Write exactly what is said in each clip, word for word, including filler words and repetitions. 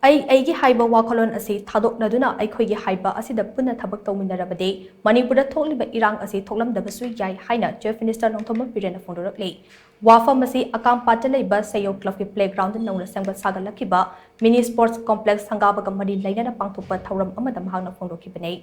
ꯑꯩ ꯑꯩꯒꯤ ꯍꯥꯏꯕ ꯋꯥꯈꯜꯂꯣꯟ ꯑꯁꯤ ꯊꯥꯗꯣꯛꯅꯗꯨꯅ ꯑꯩꯈꯣꯏꯒꯤ ꯍꯥꯏꯕ ꯑꯁꯤꯗ ꯄꯨꯟꯅ ꯊꯕꯛ ꯇꯧꯃꯤꯟꯅꯔꯕꯗꯤ ꯃꯅꯤꯄꯨꯔꯗ ꯊꯣꯛꯂꯤꯕ ꯏꯔꯥꯡ ꯑꯁꯤ ꯊꯣꯛꯂꯝꯗꯕꯁꯨ ꯌꯥꯏ ꯍꯥꯏꯅ Chief Minister ꯅꯣꯡꯊꯣꯝꯕꯝ ꯕꯤꯔꯦꯟꯅ ꯐꯣꯡꯗꯣꯔꯛꯂꯤ꯫ ꯋꯥꯐꯝ ꯑꯁꯤ ꯑꯀꯥꯝꯄꯥꯠꯇ ꯂꯩꯕ ꯁꯦꯌꯣ club ꯀꯤ playground ꯗ ꯅꯧꯅ ꯁꯦꯝꯒꯠ ꯁꯥꯒꯠꯂꯛꯈꯤꯕ mini sports complex ꯁꯪꯒꯥꯕꯒ ꯃꯔꯤ ꯂꯩꯅꯅ ꯄꯥꯡꯊꯣꯛꯄ ꯊꯧꯔꯝ ꯑꯃꯗ ꯃꯍꯥꯛꯅ ꯐꯣꯡꯗꯣꯛꯈꯤꯕꯅꯤ꯫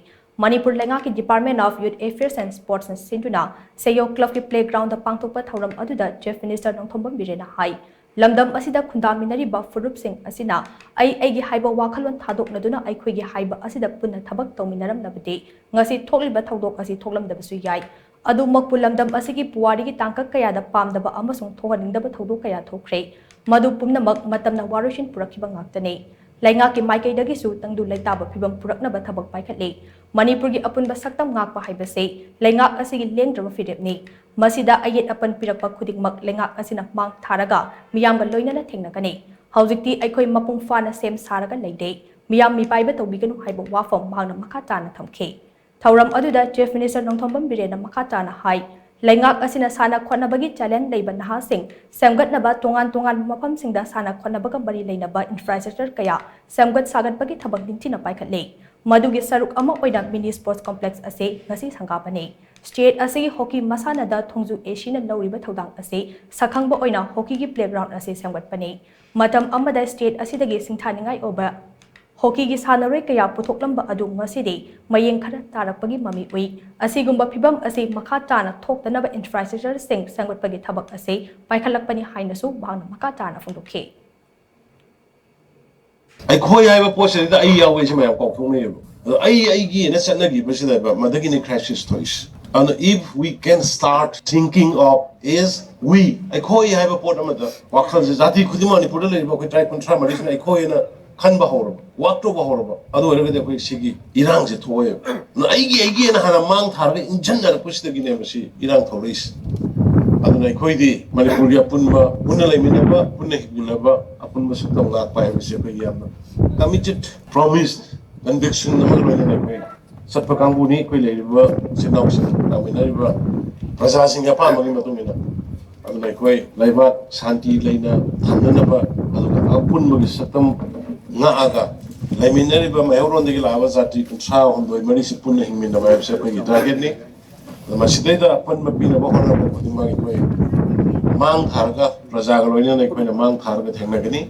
ꯃꯅꯤꯄꯨꯔ ꯂꯩꯉꯥꯛꯀꯤ Department of Youth Affairs and Sports ꯅ ꯁꯤꯟꯗꯨꯅ ꯁꯦꯌꯣ club ꯀꯤ playground ꯗ ꯄꯥꯡꯊꯣꯛꯄ ꯊꯧꯔꯝ ꯑꯗꯨꯗ Chief Minister ꯅꯣꯡꯊꯣꯝꯕꯝ ꯕꯤꯔꯦꯟꯅ ꯍꯥꯏ, ꯂꯝꯗꯝ ꯑꯁꯤꯗ ꯈꯨꯟꯗꯥꯃꯤꯟꯅꯔꯤꯕ ꯐꯨꯔꯨꯞꯁꯤꯡ ꯑꯁꯤꯅ ꯑꯩ ꯑꯩꯒꯤ ꯍꯥꯏꯕ ꯋꯥꯈꯜꯂꯣꯟ ꯊꯥꯗꯣꯛꯅꯗꯨꯅ ꯑꯩꯈꯣꯏꯒꯤ ꯍꯥꯏꯕ ꯑꯁꯤꯗ ꯄꯨꯟꯅ ꯊꯕꯛ ꯇꯧꯃꯤꯟꯅꯔꯝꯂꯕꯗꯤ ꯉꯁꯤ ꯊꯣꯛꯂꯤꯕ ꯊꯧꯗꯣꯛ ꯑꯁꯤ ꯊꯣꯛꯂꯝꯗꯕꯁꯨ ꯌꯥꯏ꯫ ꯑꯗꯨꯃꯛꯄꯨ ꯂꯝꯗꯝ ꯑꯁꯤꯒꯤ ꯄꯨꯋꯥꯔꯤꯒꯤ ꯇꯥꯡꯀꯛ ꯀꯌꯥꯗ ꯄꯥꯝꯗꯕ ꯑꯃꯁꯨꯡ ꯊꯣꯛꯍꯟꯅꯤꯡꯗꯕ ꯊꯧꯗꯣꯛ ꯀꯌꯥ ꯊꯣꯛꯈ꯭ꯔꯦ꯫ ꯃꯗꯨ ꯄꯨꯝꯅꯃꯛ ꯃꯇꯝꯅ ꯋꯥꯔꯣꯏꯁꯤꯟ ꯄꯨꯔꯛꯈꯤꯕ ꯉꯥꯛꯇꯅꯤ꯫ ꯂꯩꯉꯥꯛꯀꯤ ꯃꯥꯏꯀꯩꯗꯒꯤꯁꯨ ꯇꯪꯗꯨ ꯂꯩꯇꯥꯕ ꯐꯤꯕꯝ ꯄꯨꯔꯛꯅꯕ ꯊꯕꯛ ꯄꯥꯏꯈꯠꯂꯤ꯫ ꯃꯅꯤꯄꯨꯔꯒꯤ ꯑꯄꯨꯟꯕ ꯁꯛꯇꯝ ꯉꯥꯛꯄ ꯍꯥꯏꯕꯁꯤ ꯂꯩꯉꯥꯛ ꯑꯁꯤꯒꯤ ꯂꯦꯡꯗ꯭ꯔꯕ ꯐꯤꯔꯦꯞꯅꯤ꯫ ꯃꯁꯤꯗ ꯑꯌꯦꯠ ꯑꯄꯟ ꯄꯤꯔꯛꯄ ꯈꯨꯗꯤꯡꯃꯛ ꯂꯩꯉꯥꯛ ꯑꯁꯤꯅ ꯃꯥꯡ ꯊꯥꯔꯒ ꯃꯤꯌꯥꯝꯒ ꯂꯣꯏꯅꯅ ꯊꯦꯡꯅꯒꯅꯤ꯫ ꯍꯧꯖꯤꯛꯇꯤ ꯑꯩꯈꯣꯏ ꯃꯄꯨꯡ ꯐꯥꯅ ꯁꯦꯝ ꯁꯥꯔꯒ ꯂꯩꯔꯦ꯫ ꯃꯤꯌꯥꯝ ꯃꯤꯄꯥꯏꯕ ꯇꯧꯕꯤꯒꯅꯨ ꯍꯥꯏꯕ ꯋꯥꯐꯝ ꯃꯍꯥꯛꯅ ꯃꯈꯥ ꯇꯥꯅ ꯊꯝꯈꯤ꯫ ꯊꯧꯔꯝ ꯑꯗꯨꯗ Chief Minister ꯅꯣꯡꯊꯣꯝꯕꯝ ꯕꯤꯔꯦꯟꯅ ꯃꯈꯥ ꯇꯥꯅ ꯍꯥꯏ, ꯂꯩꯉꯥꯛ ꯑꯁꯤꯅ ꯁꯥꯟꯅ ꯈꯣꯠꯅꯕꯒꯤ talent ꯂꯩꯕ ꯅꯍꯥꯁꯤꯡ ꯁꯦꯝꯒꯠꯅꯕ ꯇꯣꯉꯥꯟ ꯇꯣꯉꯥꯟꯕ ꯃꯐꯝꯁꯤꯡꯗ ꯁꯥꯟꯅ ꯈꯣꯠꯅꯕꯒ ꯃꯔꯤ ꯂꯩꯅꯕ infrastructure ꯀꯌꯥ ꯁꯦꯝꯒꯠ ꯁꯥꯒꯠꯄꯒꯤ ꯊꯕꯛ ꯅꯤꯡꯊꯤꯅ ꯄꯥꯏꯈꯠꯂꯤ꯫ ꯃꯗꯨꯒꯤ ꯁꯔꯨꯛ ꯑꯃ ꯑꯣꯏꯅ mini sports complex ꯑꯁꯤ ꯉꯁꯤ ꯁꯪꯒꯥꯕꯅꯤ꯫ State ꯑꯁꯤꯒꯤ hockey ꯃꯁꯥꯟꯅꯗ ꯊꯣꯡꯖꯨ ꯑꯦ ꯁꯤꯅ ꯂꯧꯔꯤꯕ ꯊꯧꯗꯥꯡ ꯑꯁꯤ ꯁꯛꯈꯪꯕ ꯑꯣꯏꯅ hockey ꯒꯤ playground ꯑꯁꯤ ꯁꯦꯝꯒꯠꯄꯅꯤ꯫ ꯃꯇꯝ ꯑꯃꯗ state ꯑꯁꯤꯗꯒꯤ ꯁꯤꯡꯊꯥꯅꯤꯡꯉꯥꯏ ꯑꯣꯏꯕ hockey ꯒꯤ ꯁꯥꯟꯅꯔꯣꯏ ꯀꯌꯥ ꯄꯨꯊꯣꯛꯂꯝꯕ ꯑꯗꯨ ꯉꯁꯤꯗꯤ ꯃꯌꯦꯡ ꯈꯔ ꯇꯥꯔꯛꯄꯒꯤ ꯃꯃꯤ ꯎꯏ꯫ ꯑꯁꯤꯒꯨꯝꯕ ꯐꯤꯚꯝ ꯑꯁꯤ ꯃꯈꯥ ꯇꯥꯅ ꯊꯣꯛꯇꯅꯕ infrastructure ꯁꯤꯡ ꯁꯦꯝꯒꯠꯄꯒꯤ ꯊꯕꯛ ꯑꯁꯤ ꯄꯥꯏꯈꯠꯂꯛꯄꯅꯤ ꯍꯥꯏꯅꯁꯨ ꯃꯍꯥꯛꯅ ꯃꯈꯥ ꯇꯥꯅ ꯐꯣꯡꯗꯣꯛꯈꯤ꯫ ꯑꯩꯈꯣꯏ ꯍꯥꯏꯕ ꯄꯣꯠꯁꯤꯗ ꯑꯩ ꯌꯥꯎꯋꯦ ꯁꯤ ꯃꯌꯥꯝ ꯀꯥꯎꯊꯣꯛꯅꯩꯌꯦꯕ꯫ ꯑꯗꯣ ꯑꯩ ꯑꯩꯒꯤꯅ ꯆꯠꯅꯈꯤꯕꯁꯤꯗ ꯃꯗꯒꯤꯅꯤ crisis ꯊꯣꯛꯏꯁꯦ꯫ ꯑꯗꯨꯅ if we can start thinking of is we, ꯑꯩꯈꯣꯏ ꯍꯥꯏꯕ ꯄꯣꯠ ꯑꯃꯗ ꯋꯥꯈꯜꯁꯦ ꯖꯥꯇꯤ ꯈꯨꯗꯤꯡꯃꯛ ꯃꯅꯤꯄꯨꯔꯗ ꯂꯩꯔꯤꯕ ꯑꯩꯈꯣꯏ tribe ꯀꯨꯟꯊ꯭ꯔꯥ ꯃꯔꯤꯁꯤꯅ ꯑꯩꯈꯣꯏꯅ ꯈꯟꯕ ꯍꯧꯔꯕ, work ꯇꯧꯕ ꯍꯧꯔꯕ, ꯑꯗꯨ ꯑꯣꯏꯔꯒꯗꯤ ꯑꯩꯈꯣꯏ ꯁꯤꯒꯤ ꯏꯔꯥꯡꯁꯦ ꯊꯣꯛꯑꯣꯏꯕ꯫ ꯑꯗꯨꯅ ꯑꯩꯒꯤ ꯑꯩꯒꯤ ꯍꯥꯏꯅ ꯍꯥꯟꯅ ꯃꯥꯡ ꯊꯥꯔꯒ ꯏꯟꯁꯤꯟꯅꯔꯛꯄꯁꯤꯗꯒꯤꯅꯦꯕ ꯁꯤ ꯏꯔꯥꯡ ꯊꯣꯛꯂꯛꯏꯁꯦ꯫ ꯑꯗꯨꯅ ꯑꯩꯈꯣꯏꯗꯤ ꯃꯅꯤꯄꯨꯔꯒꯤ ꯑꯄꯨꯟꯕ ꯄꯨꯟꯅ ꯂꯩꯃꯤꯟꯅꯕ, ꯄꯨꯟꯅ ꯍꯤꯡꯃꯤꯟꯅꯕ, ꯑꯄꯨꯟꯕ ꯁꯛꯇꯝ ꯉꯥꯛꯄ ꯍꯥꯏꯕꯁꯤ ꯑꯩꯈꯣꯏꯒꯤ ꯌꯥꯝꯅ committed, promise, conviction ꯑꯃꯒ ꯂꯣꯏꯅꯅ ꯑꯩꯈꯣꯏ ꯆꯠꯄ ꯀꯥꯡꯕꯨꯅꯤ꯫ ꯑꯩꯈꯣꯏ ꯂꯩꯔꯤꯕ ꯏꯆꯤꯜ ꯏꯅꯥꯎꯁꯤꯡ, ꯂꯥꯛꯃꯤꯟꯅꯔꯤꯕ ꯄ꯭ꯔꯖꯥꯁꯤꯡꯒꯤ ꯑꯄꯥꯝꯕꯒꯤ ꯃꯇꯨꯡ ꯏꯟꯅ꯫ ꯑꯗꯨꯅ ꯑꯩꯈꯣꯏ ꯂꯩꯕꯥꯛ ꯁꯥꯟꯇꯤ ꯂꯩꯅ ꯊꯝꯅꯅꯕ, ꯑꯗꯨꯒ ꯑꯄꯨꯟꯕꯒꯤ ꯁꯛꯇꯝ ꯉꯥꯛꯑꯒ ꯂꯩꯃꯤꯟꯅꯔꯤꯕ ꯃꯩꯍꯧꯔꯣꯟꯗꯒꯤ ꯂꯥꯛꯑꯕ ꯖꯥꯇꯤ ꯀꯨꯟꯊ꯭ꯔꯥ ꯍꯨꯝꯗꯣꯏ ꯃꯔꯤꯁꯤ ꯄꯨꯟꯅ ꯍꯤꯡꯃꯤꯟꯅꯕ ꯍꯥꯏꯕꯁꯦ ꯑꯩꯈꯣꯏꯒꯤ ꯇꯥꯔꯒꯦꯠꯅꯤ꯫ ꯑꯗꯣ ꯃꯁꯤꯗꯩꯗ ꯑꯄꯟꯕ ꯄꯤꯅꯕ ꯍꯣꯠꯅꯕ ꯈꯨꯗꯤꯡꯃꯛ ꯑꯩꯈꯣꯏ ꯃꯥꯡ ꯊꯥꯔꯒ, ꯄ꯭ꯔꯖꯥꯒ ꯂꯣꯏꯅꯅ ꯑꯩꯈꯣꯏꯅ ꯃꯥꯡ ꯊꯥꯔꯒ ꯊꯦꯡꯅꯒꯅꯤ,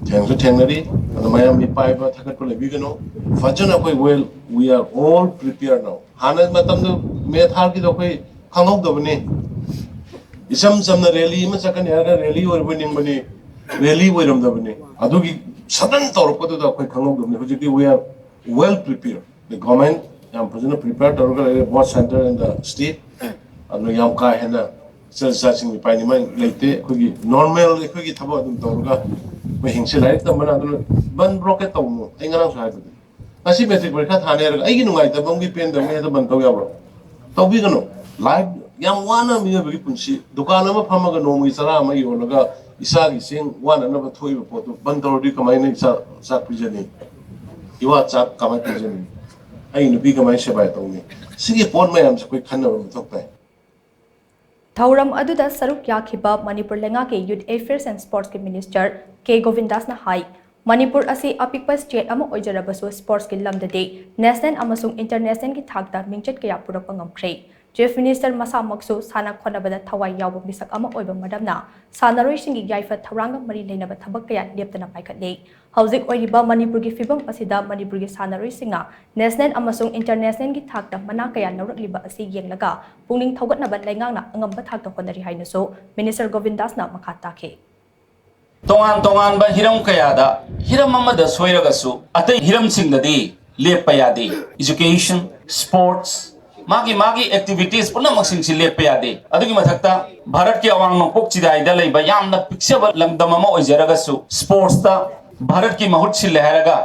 ꯊꯦꯡꯁꯨ ꯊꯦꯡꯅꯔꯤ꯫ ꯑꯗꯣ ꯃꯌꯥꯝ ꯃꯤꯄꯥꯏꯕ ꯊꯥꯒꯠꯄ ꯂꯩꯕꯤꯒꯅꯨ꯫ ꯐꯖꯅ ꯑꯩꯈꯣꯏ well, we are all prepared now꯫ ꯍꯥꯟꯅ ꯃꯇꯝꯗ ꯃꯦ ꯊꯥꯒꯤꯗꯣ ꯑꯩꯈꯣꯏ ꯈꯪꯍꯧꯗꯕꯅꯤ꯫ ꯏꯆꯝ ꯆꯝꯅ ꯔꯦꯂꯤ ꯑꯃ ꯆꯠꯀꯅꯤ ꯍꯥꯏꯔꯒ ꯔꯦꯂꯤ ꯑꯣꯏꯔꯕꯣꯏ ꯅꯤꯡꯕꯅꯤ, ꯔꯦꯂꯤ ꯑꯣꯏꯔꯝꯗꯕꯅꯤ꯫ ꯑꯗꯨꯒꯤ sudden ꯇꯧꯔꯛꯄꯗꯨꯗ ꯑꯩꯈꯣꯏ ꯈꯪꯍꯧꯗꯕꯅꯤ꯫ ꯍꯧꯖꯤꯛꯇꯤ we are well prepared꯫ The government ꯌꯥꯝ ꯐꯖꯅ prepare ꯇꯧꯔꯒ ꯂꯩꯔꯦ, both center and the state꯫ ꯑꯗꯨꯅ ꯌꯥꯝ ꯀꯥ ꯍꯦꯟꯅ ꯏꯆꯜ ꯏꯆꯥꯁꯤꯡ ꯃꯤꯄꯥꯏꯅꯤꯡꯉꯥꯏ ꯂꯩꯇꯦ꯫ ꯑꯩꯈꯣꯏꯒꯤ normal ꯑꯩꯈꯣꯏꯒꯤ ꯊꯕꯛ ꯑꯗꯨꯝ ꯇꯧꯔꯒ ꯑꯩꯈꯣꯏ ꯍꯤꯡꯁꯤ꯫ ꯂꯥꯏꯔꯤꯛ ꯇꯝꯕꯅ ꯑꯗꯨꯅ ꯕꯟ blockade ꯇꯧꯅꯨ꯫ ꯑꯩ ꯉꯔꯥꯡꯁꯨ ꯍꯥꯏꯕꯗꯨ, ꯉꯁꯤ matric ꯄꯔꯤꯈꯥ ꯊꯥꯅꯤ ꯍꯥꯏꯔꯒ ꯑꯩꯒꯤ ꯅꯨꯡꯉꯥꯏꯇꯕ ꯑꯃꯒꯤ ꯄꯦꯟꯗꯕ ꯑꯃꯒꯤ ꯍꯦꯛꯇ ꯕꯟ ꯇꯧ ꯌꯥꯕ꯭ꯔꯣ? ꯇꯧꯕꯤꯒꯅꯨ꯫ Life ꯌꯥꯝ ꯋꯥꯅ ꯃꯤꯑꯣꯏꯕꯒꯤ ꯄꯨꯟꯁꯤ, ꯗꯨꯀꯥꯟ ꯑꯃ ꯐꯝꯃꯒ ꯅꯣꯡꯃꯒꯤ ꯆꯔꯥ ꯑꯃ ꯌꯣꯜꯂꯒ ꯏꯆꯥꯒꯤ ꯆꯦꯡ ꯋꯥꯅꯅꯕ ꯊꯣꯛꯏꯕ ꯄꯣꯠꯇꯨ ꯕꯟ ꯇꯧꯔꯗꯤ ꯀꯃꯥꯏꯅ ꯏꯆꯥ ꯆꯥꯛ ꯄꯤꯖꯅꯤ? ꯏꯋꯥ ꯆꯥꯛ ꯀꯃꯥꯏꯅ ꯄꯤꯖꯅꯤ? ꯑꯩ ꯅꯨꯄꯤ ꯀꯃꯥꯏꯅ ꯁꯦꯕꯥ ꯇꯧꯅꯤ? ꯁꯤꯒꯤ ꯄꯣꯠ ꯃꯌꯥꯝꯁꯦ ꯑꯩꯈꯣꯏ ꯈꯟꯅꯕ ꯃꯊꯧ ꯇꯥꯏ꯫ ꯊꯧꯔꯝ ꯑꯗꯨꯗ ꯁꯔꯨꯛ ꯌꯥꯈꯤꯕ ꯃꯅꯤꯄꯨꯔ ꯂꯩꯉꯥꯛꯀꯤ Youth Affairs and Sportsꯀꯤ Minister ꯀꯦ ꯒꯣꯕꯤꯟꯗꯥꯁꯅ ꯍꯥꯏ, ꯃꯅꯤꯄꯨꯔ ꯑꯁꯤ ꯑꯄꯤꯛꯄ state ꯑꯃ ꯑꯣꯏꯖꯔꯕꯁꯨ sportsꯀꯤ ꯂꯝꯗꯗꯤ national ꯑꯃꯁꯨꯡ internationalꯒꯤ ꯊꯥꯛꯇ ꯃꯤꯡꯆꯠ ꯀꯌꯥ ꯄꯨꯔꯛꯄ ꯉꯝꯈ꯭ꯔꯦ꯫ Chief Minister ꯃꯁꯥꯃꯛꯁꯨ ꯁꯥꯟꯅ ꯈꯣꯠꯅꯕꯗ ꯊꯋꯥꯏ ꯌꯥꯎꯕ ꯃꯤꯁꯛ ꯑꯃ ꯑꯣꯏꯕ ꯃꯔꯝꯅ ꯁꯥꯟꯅꯔꯣꯏꯁꯤꯡꯒꯤ ꯌꯥꯏꯐ ꯊꯧꯔꯥꯡꯒ ꯃꯔꯤ ꯂꯩꯅꯕ ꯊꯕꯛ ꯀꯌꯥ ꯂꯦꯞꯇꯅ ꯄꯥꯏꯈꯠꯂꯤ꯫ ꯍꯧꯖꯤꯛ ꯑꯣꯏꯔꯤꯕ ꯃꯅꯤꯄꯨꯔꯒꯤ ꯐꯤꯕꯝ ꯑꯁꯤꯗ ꯃꯅꯤꯄꯨꯔꯒꯤ ꯁꯥꯟꯅꯔꯣꯏꯁꯤꯡꯅ national ꯑꯃꯁꯨꯡ internationalꯒꯤ ꯊꯥꯛꯇ ꯃꯅꯥ ꯀꯌꯥ ꯂꯧꯔꯛꯂꯤꯕ ꯑꯁꯤ ꯌꯦꯡꯂꯒ ꯄꯨꯛꯅꯤꯡ ꯊꯧꯒꯠꯅꯕ ꯂꯩꯉꯥꯛꯅ ꯑꯉꯝꯕ ꯊꯥꯛꯇ ꯍꯣꯠꯅꯔꯤ ꯍꯥꯏꯅꯁꯨ Minister ꯒꯣꯕꯤꯟꯗꯥꯁꯅ ꯃꯈꯥ ꯇꯥꯈꯤ꯫ ꯇꯣꯉꯥꯟ ꯇꯣꯉꯥꯟꯕ ꯍꯤꯔꯝ ꯀꯌꯥꯗ, ꯍꯤꯔꯝ ꯑꯃꯗ ꯁꯣꯏꯔꯒꯁꯨ ꯑꯇꯩ ꯍꯤꯔꯝꯁꯤꯡꯗꯗꯤ ꯂꯦꯞꯄ ꯌꯥꯗꯦ꯫ Education, sports, ꯃꯥꯒꯤ ꯃꯥꯒꯤ activities ꯄꯨꯝꯅꯃꯛꯁꯤꯡꯁꯤ ꯂꯦꯞꯄ ꯌꯥꯗꯦ꯫ ꯑꯗꯨꯒꯤ ꯃꯊꯛꯇ ꯚꯥꯔꯠꯀꯤ ꯑꯋꯥꯡ ꯅꯣꯡꯄꯣꯛ ꯆꯤꯗꯥꯏꯗ ꯂꯩꯕ ꯌꯥꯝꯅ ꯄꯤꯛꯆꯕ ꯂꯝꯗꯝ ꯑꯃ ꯑꯣꯏꯖꯔꯒꯁꯨ sportsꯇ ꯚꯥꯔꯠꯀꯤ ꯃꯍꯨꯠ ꯁꯤꯜꯂꯦ ꯍꯥꯏꯔꯒ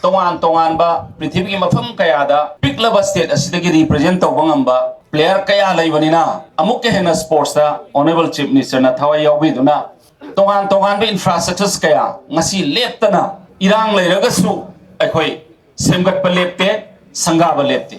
ꯇꯣꯉꯥꯟ ꯇꯣꯉꯥꯟꯕ ꯄ꯭ꯔꯤꯊꯤꯕꯤꯒꯤ ꯃꯐꯝ ꯀꯌꯥꯗ ꯄꯤꯛꯂꯕ state ꯑꯁꯤꯗꯒꯤ represent ꯇꯧꯕ ꯉꯝꯕ player ꯀꯌꯥ ꯂꯩꯕꯅꯤꯅ ꯑꯃꯨꯛꯀ ꯍꯦꯟꯅ sportsꯇ Honourable Chief Ministerꯅ ꯊꯋꯥꯏ ꯌꯥꯎꯕꯤꯗꯨꯅ ꯇꯣꯉꯥꯟ ꯇꯣꯉꯥꯟꯕ infrastructures ꯀꯌꯥ ꯉꯁꯤ ꯂꯦꯞꯇꯅ ꯏꯔꯥꯡ ꯂꯩꯔꯒꯁꯨ ꯑꯩꯈꯣꯏ ꯁꯦꯝꯒꯠꯄ ꯂꯦꯞꯇꯦ, ꯁꯪꯒꯥꯕ ꯂꯦꯞꯇꯦ꯫